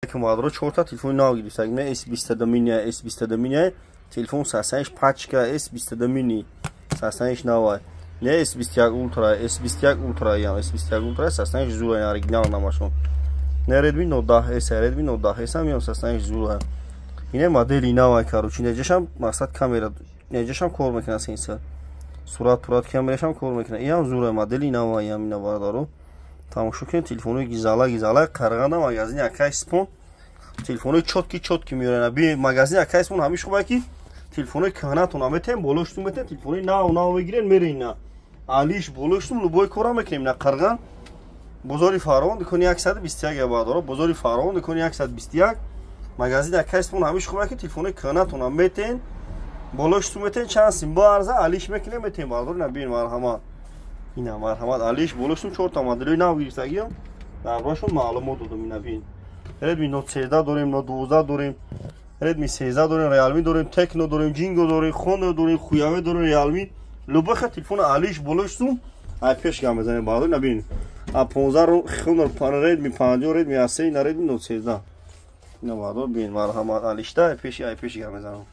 Алейкум, чорта телефони нав гирифтагим. S22 mini, S22 mini, телефон сасаниш пачка S22 mini, сасаниш навай. Не S21 Ultra, S21 Ultra ям, S21 Ultra сасаниш зура, оригинал намашон. Не Redmi Note 10 S, Redmi Note 10 S ам ям сасаниш зура. Ине модели навай, короче, неҷашам мақсад камера, неҷашам кор мекунад сенсор. Сурат пурат камерашам кор мекунад. Иам зура модели навай ям ина бародаро. Тамошо кунед телефонои гизала гизала Қарғанда магазини Акай Спон телефонои чёткий чёткий меорена. Би магазини Акай Спон ҳамиш хубае ки телефонои кӯҳнатон аметем, болоштун метем, телефонои нав нав мегирен, мерен алиш болоштун любой кора мекунем. На Қарған бозори Фаровон дукони 121 бардоро, бозори Фаровон дукони 121 магазини Акай Спон ҳамиш хубае ки телефонои кӯҳнатон аметен, болоштун метем, чанд сим баарза алиш мекунем, метем бардор. На бин, марҳамат, ина марҳамат, алиш болоштун чорта моделои нав гирифтагиам, дар борашон маълумот додам. Ина бин, Redmi Note 13 дорем, Note 12 дорем, Redmi 13 дорем, Realme дорем, Tecno дорем, Jingo дорем, Honor дорем, Huawei дорем, Realme. Любой телефон алиш болоштун ай пеш гам мезанем баъдо. Ина бин, А 15, Honor, Redmi 50, Redmi A3, ина Redmi Note 13. Ина баъдо бин, марҳамат, алишта ай пеш гам мезанам.